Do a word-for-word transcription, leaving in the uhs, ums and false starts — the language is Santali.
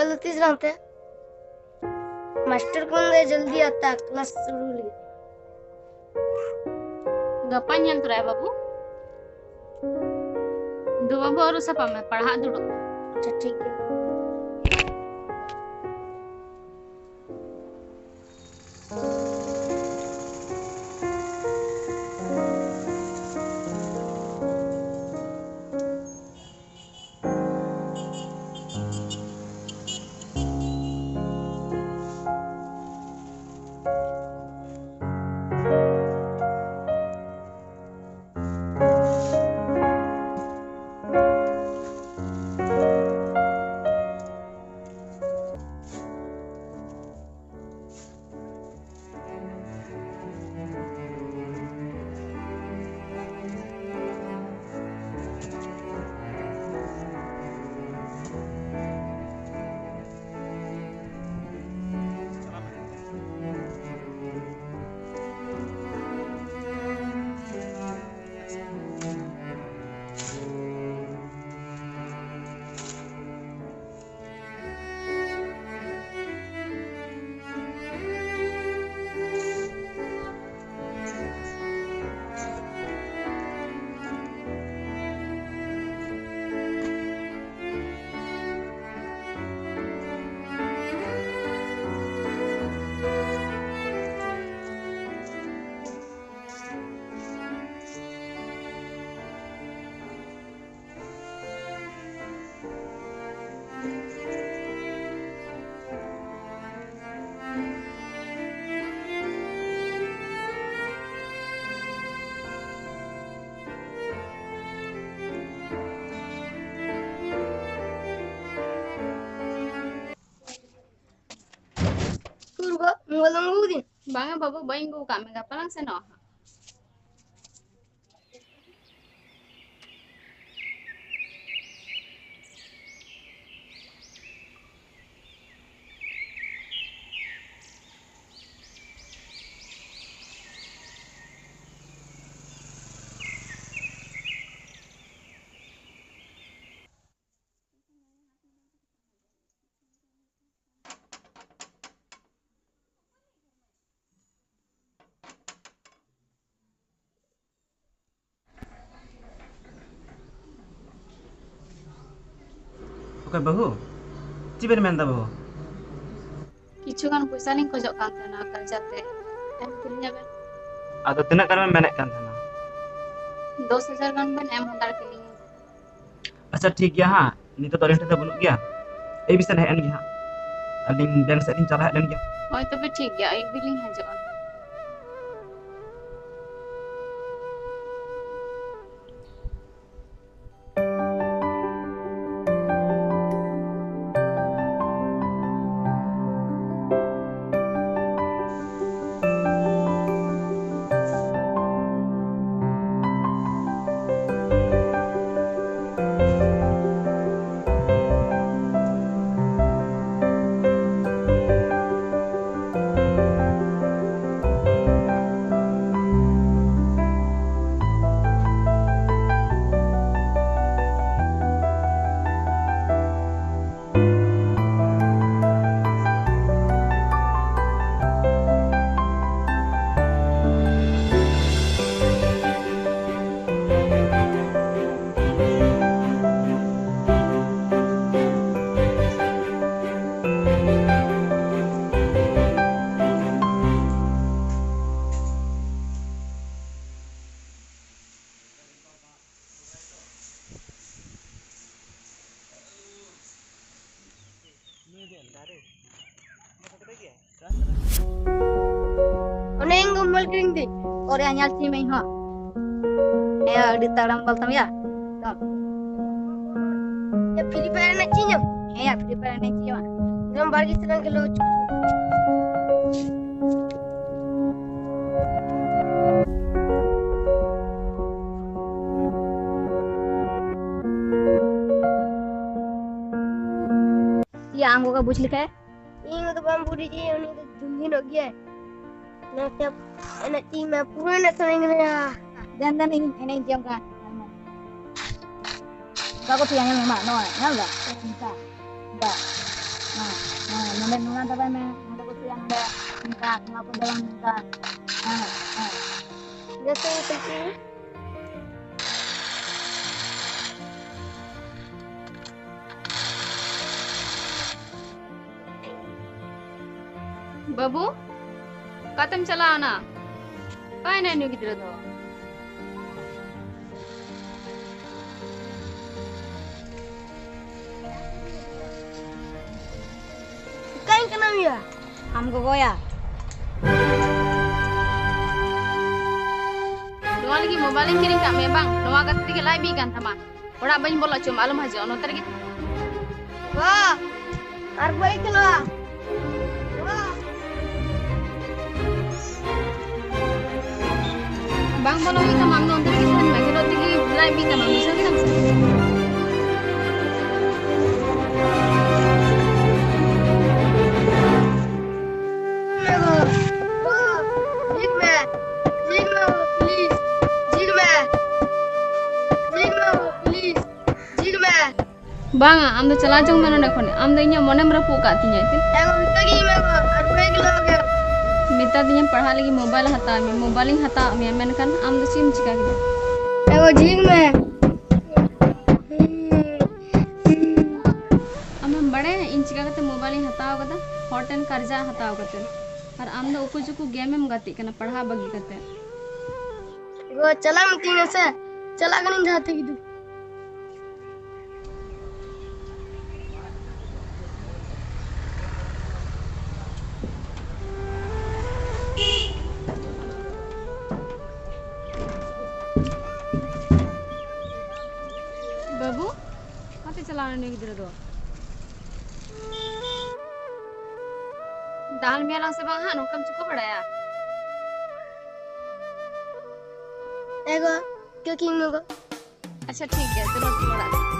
ᱛᱟᱦᱞᱮ ᱛᱤᱥ ᱜᱟᱱ ᱛᱮ? ᱢᱟᱥᱴᱟᱨ ᱠᱚ ᱢᱮᱱᱫᱟ ᱡᱚᱞᱫᱤ ᱟᱛᱟ, ᱠᱞᱟᱥ ᱥᱩᱨᱩ ᱞᱟᱹᱜᱤᱫ᱾ ᱜᱟᱯᱟ ᱧᱮᱞ ᱛᱚᱨᱟᱭᱟ ᱵᱟᱹᱵᱩ᱾ ᱫᱩ ᱵᱟᱹᱵᱩ, ᱟᱹᱨᱩ ᱥᱟᱯᱷᱟ ᱢᱮ, ᱯᱟᱲᱦᱟᱜ ᱫᱩᱲᱩᱵ ᱢᱮ᱾ ᱟᱪᱪᱷᱟ, ᱴᱷᱤᱠ ᱜᱮᱭᱟ᱾ ᱩᱠᱩᱨ ᱜᱚ, ᱢᱳᱵᱟᱭᱤᱞ ᱫᱚᱢ ᱟᱹᱜᱩ ᱠᱮᱫᱤᱧ? ᱵᱟᱝᱟ ᱵᱟᱹᱵᱩ, ᱵᱟᱹᱧ ᱟᱹᱜᱩ ᱟᱠᱟᱫ ᱢᱮ, ᱜᱟᱯᱟ ᱞᱟᱝ ᱥᱮᱱᱚᱜᱼᱟ ᱦᱟᱸᱜ᱾ ᱚᱠᱚᱭ ᱵᱟᱹᱦᱩ? ᱪᱮᱫ ᱵᱮᱱ ᱢᱮᱱᱫᱟ ᱵᱟᱹᱦᱩ? ᱠᱤᱪᱷᱩ ᱜᱟᱱ ᱯᱚᱭᱥᱟ ᱞᱤᱧ ᱠᱷᱚᱡᱚᱜ ᱠᱟᱱ ᱛᱟᱦᱮᱱᱟ ᱠᱟᱨᱡᱟ ᱛᱮ, ᱮᱢ ᱠᱤᱞᱤᱧᱟ ᱵᱮᱱ? ᱟᱫᱚ ᱛᱤᱱᱟᱹᱜ ᱜᱟᱱ ᱵᱮᱱ ᱢᱮᱱᱮᱫ ᱠᱟᱱ ᱛᱟᱦᱮᱱᱟ? ᱫᱚᱥ ᱦᱟᱡᱟᱨ ᱜᱟᱱ ᱵᱮᱱ ᱮᱢ ᱦᱟᱛᱟᱲ ᱠᱤᱞᱤᱧᱟ᱾ ᱟᱪᱪᱷᱟ, ᱴᱷᱤᱠ ᱜᱮᱭᱟ ᱦᱟᱸᱜ, ᱱᱤᱛᱚᱜ ᱫᱚ ᱟᱹᱞᱤᱧ ᱴᱷᱮᱱ ᱫᱚ ᱵᱟᱹᱱᱩᱜ ᱜᱮᱭᱟ᱾ ᱮᱭ ᱵᱤᱥᱟᱞ ᱦᱮᱡ ᱮᱱ ᱜᱮ ᱦᱟᱸᱜ, ᱟᱹᱞᱤᱧ ᱵᱮᱝᱠ ᱥᱮᱫ ᱞᱤᱧ ᱪᱟᱞᱟᱣ ᱦᱮᱡ ᱞᱮᱱ ᱜᱮ᱾ ᱦᱳᱭ, ᱛᱚᱵᱮ ᱴᱷᱤᱠ ᱜᱮᱭᱟ, ᱟᱹᱭᱩᱵ ᱵᱮᱞᱤᱧ ᱦᱤᱡᱩᱜᱼᱟ᱾ ᱚᱱᱮ ᱤᱧ ᱜᱮ ᱢᱚᱞ ᱠᱤᱨᱤᱧ ᱫᱤᱧ᱾ ᱯᱚᱨᱮ ᱧᱮᱞ ᱪᱚᱧ ᱢᱮ ᱤᱧ ᱦᱚᱸ᱾ ᱦᱮᱸ, ᱟᱹᱰᱤ ᱛᱟᱲᱟᱢ ᱵᱚᱞ ᱛᱟᱢ ᱭᱟ᱾ ᱮ, Free Fire ᱮᱱᱮᱡ ᱪᱚᱧ ᱢᱮ᱾ ᱦᱮᱸ ᱭᱟ, Free Fire ᱮᱱᱮᱡ ᱪᱚᱧ ᱢᱮ᱾ ᱮᱠᱫᱚᱢ ᱵᱟᱲᱜᱮ ᱥᱮᱫ ᱨᱮ ᱠᱷᱮᱞᱳ ᱦᱚᱪᱚ᱾ ᱭᱟ, ᱟᱢ ᱜᱚᱜᱚ ᱵᱩᱡᱽ ᱞᱮᱠᱷᱟᱡ? ᱤᱧ ᱫᱚ ᱵᱟᱢ ᱵᱩᱡᱽ ᱡᱮ ᱩᱱᱤ ᱫᱚ ᱡᱩᱝᱜᱤ ᱧᱚᱜ ᱜᱮᱭᱟᱭ᱾ ᱚᱱᱟᱛᱮ ᱮᱱᱮᱡ ᱪᱚᱧ ᱢᱮ, ᱯᱩᱨᱟᱹ ᱮᱱᱮᱡ ᱥᱟᱱᱟᱧ ᱠᱟᱱᱟ᱾ ᱫᱮᱱ, ᱫᱮᱱ, ᱤᱧ ᱮᱱᱮᱡ ᱤᱧ ᱪᱮᱫ ᱟᱢ ᱠᱟᱱᱟ᱾ ᱚᱱᱠᱟ ᱠᱚ ᱛᱮᱭᱟᱨ, ᱧᱮᱞ ᱢᱮ, ᱢᱟ, ᱱᱚᱣᱟ, ᱧᱮᱞ ᱫᱟ? ᱚᱱᱠᱟ, ᱚᱱᱠᱟ᱾ ᱦᱮᱸ, ᱦᱮᱸ, ᱱᱚᱰᱮ ᱱᱚᱣᱟ ᱫᱟᱵᱟᱭ ᱢᱮ, ᱱᱚᱰᱮ ᱠᱚ ᱛᱮᱭᱟᱨ, ᱱᱚᱰᱮ, ᱚᱱᱠᱟ, ᱱᱚᱣᱟ ᱠᱚ ᱫᱟᱵᱟᱭ ᱢᱮ, ᱚᱱᱠᱟ᱾ ᱦᱮᱸ, ᱦᱮᱸ᱾ ᱡᱚᱛᱚ ᱜᱮ ᱠᱩᱥᱤ᱾ ᱵᱟᱹᱵᱩ, ᱚᱠᱟᱛᱮᱢ ᱪᱟᱞᱟᱣ ᱮᱱᱟ? ᱚᱠᱟᱭᱮᱱᱟᱭ ᱱᱩᱭ ᱜᱤᱫᱽᱨᱟᱹ ᱫᱚ? ᱚᱠᱟᱭᱮᱱ ᱠᱟᱱᱟᱢ ᱭᱟ? ᱟᱢ ᱜᱚᱜᱚᱭᱟ᱾ ᱱᱚᱣᱟ ᱞᱟᱹᱜᱤᱫ ᱢᱳᱵᱟᱭᱤᱞ ᱤᱧ ᱠᱤᱨᱤᱧ ᱠᱟᱜ ᱢᱮ ᱵᱟᱝ? ᱱᱚᱣᱟ ᱜᱟᱛᱮ ᱛᱮᱜᱮ ᱞᱟᱡ ᱵᱤ ᱠᱟᱱ ᱛᱟᱢᱟ᱾ ᱚᱲᱟᱜ ᱵᱟᱹᱧ ᱵᱚᱞᱚ ᱦᱚᱪᱚ ᱟᱢᱟ, ᱟᱞᱚᱢ ᱦᱤᱡᱩᱜᱼᱟ ᱱᱚᱛᱮ ᱨᱮᱜᱮ᱾ ᱜᱚ, ᱟᱨ ᱵᱟᱹᱧ ᱠᱷᱮᱞᱚᱜᱼᱟ᱾ ᱜᱚ᱾ ᱵᱟᱝ ᱵᱚᱞᱚ ᱦᱩᱭᱩᱜ ᱛᱟᱢᱟ, ᱟᱢ ᱫᱚ ᱚᱱᱛᱮ ᱨᱮᱜᱮ ᱛᱟᱦᱮᱱ ᱢᱮ, ᱠᱷᱮᱞᱳᱜ ᱛᱮᱜᱮ ᱞᱟᱡ ᱵᱤ ᱛᱟᱢᱟ, ᱵᱩᱡᱷᱟᱹᱣ ᱠᱮᱫᱟᱢ ᱥᱮ? ᱡᱷᱤᱠ ᱢᱮ, ᱡᱷᱤᱠ ᱢᱮ, ᱡᱷᱤᱠ ᱢᱮ, please, ᱡᱷᱤᱠ ᱢᱮ, ᱡᱷᱤᱠ ᱢᱮ, please, ᱡᱷᱤᱠ ᱢᱮ᱾ ᱵᱟᱝᱟ, ᱟᱢ ᱫᱚ ᱪᱟᱞᱟᱣ ᱪᱚᱝ ᱢᱮ ᱱᱚᱰᱮ ᱠᱷᱚᱱ᱾ ᱟᱢ ᱫᱚ ᱤᱧᱟᱹᱜ ᱢᱚᱱᱮᱢ ᱨᱟᱹᱯᱩᱫ ᱟᱠᱟᱫ ᱛᱤᱧᱟᱹ ᱮᱱᱛᱮ᱾ ᱮ ᱜᱚ, ᱢᱮᱛᱟᱜᱤᱧ ᱢᱮ ᱜᱚ, ᱟᱨ ᱵᱟᱹᱧ ᱠᱷᱮᱞᱳᱜ ᱜᱮ᱾ ᱢᱮᱛᱟ ᱫᱤᱧᱟᱹᱢ ᱯᱟᱲᱦᱟᱜ ᱞᱟᱹᱜᱤᱫ ᱢᱳᱵᱟᱭᱤᱞ ᱦᱟᱛᱟᱣ ᱢᱮ, ᱢᱳᱵᱟᱭᱤᱞᱤᱧ ᱦᱟᱛᱟᱣ ᱟᱫ ᱢᱮᱭᱟ, ᱢᱮᱱᱠᱷᱟᱱ ᱟᱢ ᱫᱚ ᱪᱮᱫ ᱮᱢ ᱪᱤᱠᱟ ᱠᱮᱫᱟ? ᱮ ᱜᱚ, ᱡᱷᱤᱠ ᱢᱮ᱾ ᱟᱢᱮᱢ ᱵᱟᱲᱟᱭᱟ ᱤᱧ ᱪᱤᱠᱟ ᱠᱟᱛᱮ ᱢᱳᱵᱟᱭᱤᱞᱤᱧ ᱦᱟᱛᱟᱣ ᱠᱟᱫᱟ? ᱦᱚᱲ ᱴᱷᱮᱱ ᱠᱟᱨᱡᱟ ᱦᱟᱛᱟᱣ ᱠᱟᱛᱮ᱾ ᱟᱨ ᱟᱢ ᱫᱚ ᱩᱠᱩ ᱪᱩᱠᱩ ᱜᱮᱢᱮᱢ ᱜᱟᱛᱮᱜ ᱠᱟᱱᱟ ᱯᱟᱲᱦᱟᱣ ᱵᱟᱹᱜᱤ ᱠᱟᱛᱮ᱾ ᱜᱚ, ᱪᱟᱞᱟᱜ ᱢᱮ ᱛᱤᱦᱤᱧ ᱥᱮ? ᱪᱟᱞᱟᱜ ᱠᱟᱹᱱᱟᱹᱧ ᱡᱟᱦᱟᱸ ᱛᱮ ᱜᱮ ᱫᱩ᱾ ᱵᱟᱹᱵᱩ, ᱚᱠᱟᱛᱮ ᱪᱟᱞᱟᱣ ᱮᱱᱟ ᱱᱩᱭ ᱜᱤᱫᱽᱨᱟᱹ ᱫᱚ? ᱫᱟᱞ ᱢᱮᱭᱟᱞᱟᱝ ᱥᱮ ᱵᱟᱝ ᱦᱟᱸᱜ, ᱱᱚᱝᱠᱟᱢ ᱪᱤᱠᱟᱹ ᱵᱟᱲᱟᱭᱟ? ᱮ ᱜᱚ, ᱠᱟᱹᱠᱤ ᱢᱮ ᱜᱚ᱾ ᱟᱪᱪᱷᱟ, ᱴᱷᱤᱠ ᱜᱮᱭᱟ, ᱪᱚᱞᱚ ᱛᱚ ᱚᱲᱟᱜ ᱨᱮ᱾